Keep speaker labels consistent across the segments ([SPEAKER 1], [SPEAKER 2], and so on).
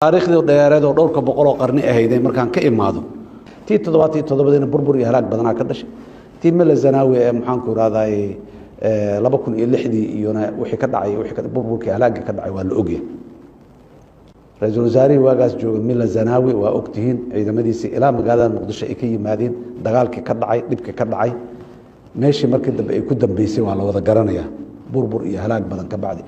[SPEAKER 1] Taariikhdii dheereed oo dhowrka boqoloo qarni ahayday markaan ka imaado, tii 77-diina burbur iyo halaag badanaa ka dhashay. Tii Mele Zanaawi ee, maxaanku irahday, 2006-dii iyona wixii ka dhacay, wixii burburkii halaagii ka dhacay waa la ogyahay. Ra-iisul wasaarihii waagaas jooga Mila Zanaawi waa ogtihiin, ciidamadiisii ilaa magaalada Muqdisho ay ka yimaadeen, dagaalkii ka dhacay, dhibkii ka dhacay, meeshii markii dambe ay ku dambeysay waa la wada garanayaa. Burbur iyo halaag badan ka bacdi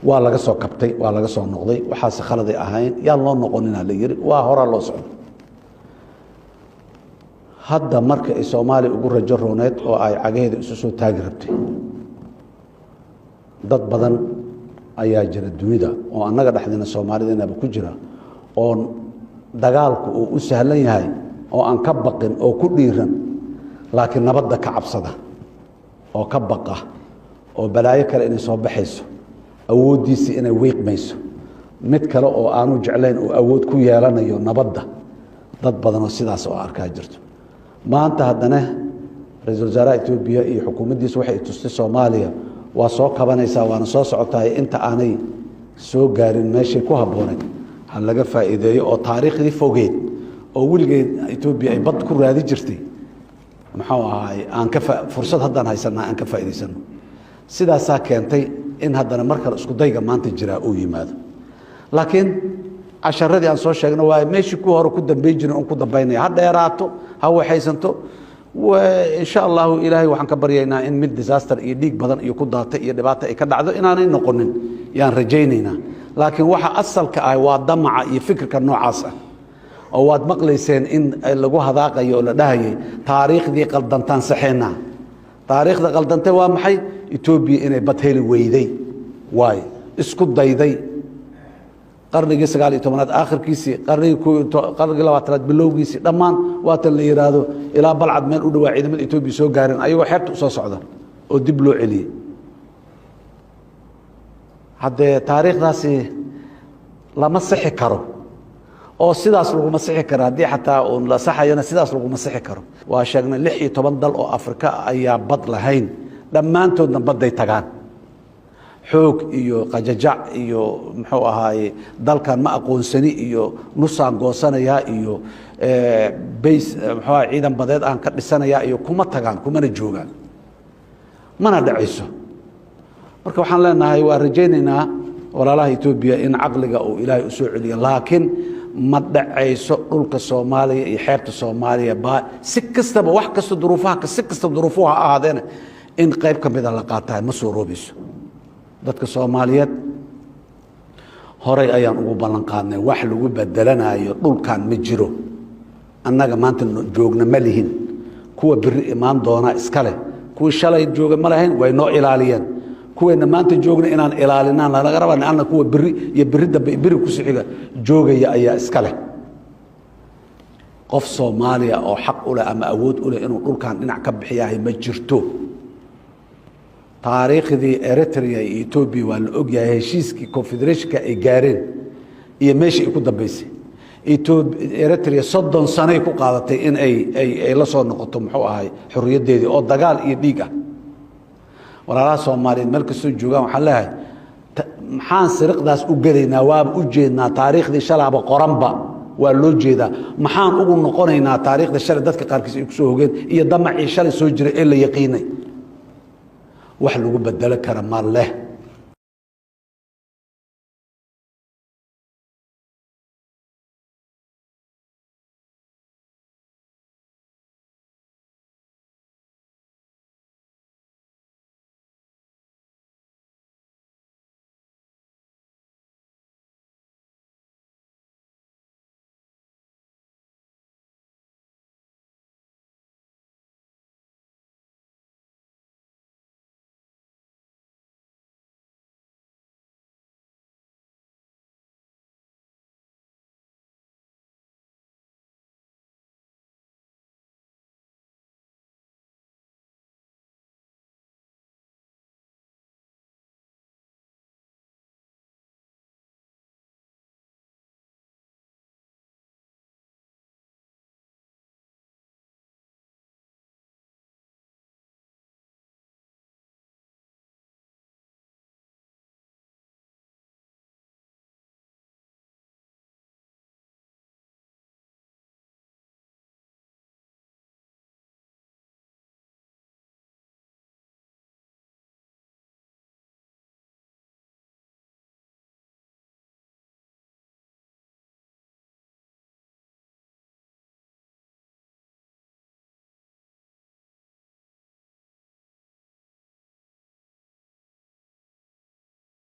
[SPEAKER 1] waa laga soo kabtay, waa laga soo noqday. Waxaase khaladay ahayn, yaan loo noqonina la yiri, waa horaa loo socday. Hadda marka ay Soomaaliya ugu rajo rooneed oo ay cagaheeda isu soo taagi rabtay, dad badan ayaa jira dunida oo annaga dhexdeena Soomaalideenaba ku jira oo dagaalku uu u sahlan yahay oo aan ka baqin oo ku dhiiran, laakiin nabadda ka cabsada oo ka baqa oo balaayo kale inay soo baxayso, awooddiisii inay wiiqmayso, mid kale oo aanu jeclayn oo awood ku yeelanayo nabadda. Dad badanoo sidaas oo arkaa jirto. Maanta haddana ra-iisul wasaaraha Etoobiya iyo xukuumaddiisa waxay tustay Soomaaliya waa soo kabanaysaa, waana soo socotaay. Inta aanay soo gaarin meeshay ku habbooneed ha laga faa'iideeyo oo taariikhdii fogeed oo weligeed Etoobiya ay bad ku raadi jirtay, muxuu ahaay, aan ka fursad haddaan haysanaa aan ka faa'iidaysano. Sidaasaa keentay in haddana mar kale isku dayga maanta jiraa uu yimaado, laakiin casharadii aan soo sheegno waa meeshii ku hore ku dambeyn jirin un ku dambaynaya. Ha dheeraato, ha waxaysanto, insha Allahu Ilaahay waxaan ka baryaynaa in mid disaster iyo dhiig badan iyo ku daata iyo dhibaata ay ka dhacdo inaanay noqonin yaan rajaynaynaa. Laakiin waxa asalka ah waa damaca iyo fikirka noocaas ah oo waad maqlayseen in lagu hadaaqayo oo la dhahayay taariikhdii qaldantaan saxeynaa. Taariikhda qaldantay waa maxay? Etoobiya inay bad heli weyday waayo isku dayday qarnigii 19aad aakhirkiisii, qarnigii 20aad bilowgiisii, dhammaan waatan la yidhaahdo ilaa Balcad meel u dhawaa ciidamada Etoobiya soo gaareen ayagoo xeebta usoo socda oo dib loo celiyey. Haddee taariikhdaasi lama sixi karo oo sidaas laguma sixi karo. Haddii xataa uun la saxayana sidaas laguma sixi karo. Waa sheegnay, 16 dal oo Afrika ayaa bad lahayn, dhammaantoodna badday tagaan. Xoog iyo qajajac iyo, muxuu ahaaye, dalkan ma aqoonsani iyo nusaan goosanayaa iyo base, muxuu aha, ciidan badeed aan ka dhisanayaa iyo kuma tagaan, kumana joogaan, mana dhacayso. Marka waxaan leenahay waa rajaynaynaa walaalaha Etoobiya in caqliga uu Ilaahay u soo celiyo, laakiin ma dhacayso dhulka Soomaaliya iyo xeebta Soomaaliya ba si kastaba, wax kasta duruufaha, si kastaba duruufuhu ha ahaadeena, in qayb ka mida la qaatahay ma soo roobayso. Dadka Soomaaliyeed horay ayaan ugu ballan qaadnay, wax lagu bedelanayo dhulkan ma jiro. Annaga maanta joogna ma lihin, kuwa beri imaan doona iska leh. Kuwii shalay jooga ma lahayn, way noo ilaaliyeen. Kuweenna maanta joogna inaan ilaalinaan lanaga rabaa, anna kuwa beri iyo beri dambe beri kusii xiga joogaya ayaa iska leh. Qof Soomaaliya oo xaq u leh ama awood u leh inuu dhulkan dhinac ka bixiyahay ma jirto. Taariikhdii Eritrea iyo Etoobiya waa la ogyahay, heshiiskii confederationka ay gaareen iyo meeshii ay ku dambeysay. Eritrea 30 sanay ku qaadatay in ay la soo noqoto, muxuu ahay, xorriyaddeedii oo dagaal iyo dhiig ah. Walaalaha Soomaaliyeed meel kastoo joogaan waxaan leeyahay, maxaan siriqdaas u gelaynaa? Waaba u jeednaa, taariikhdii shalaaba qoranba waa loo jeedaa. Maxaan ugu noqonaynaa taariikhda shalay dadka qaarkiis ay kusoo hogeen iyo damacii shalay soo jiray ee la yaqiinay? Wax lagu bedelo kara ma leh.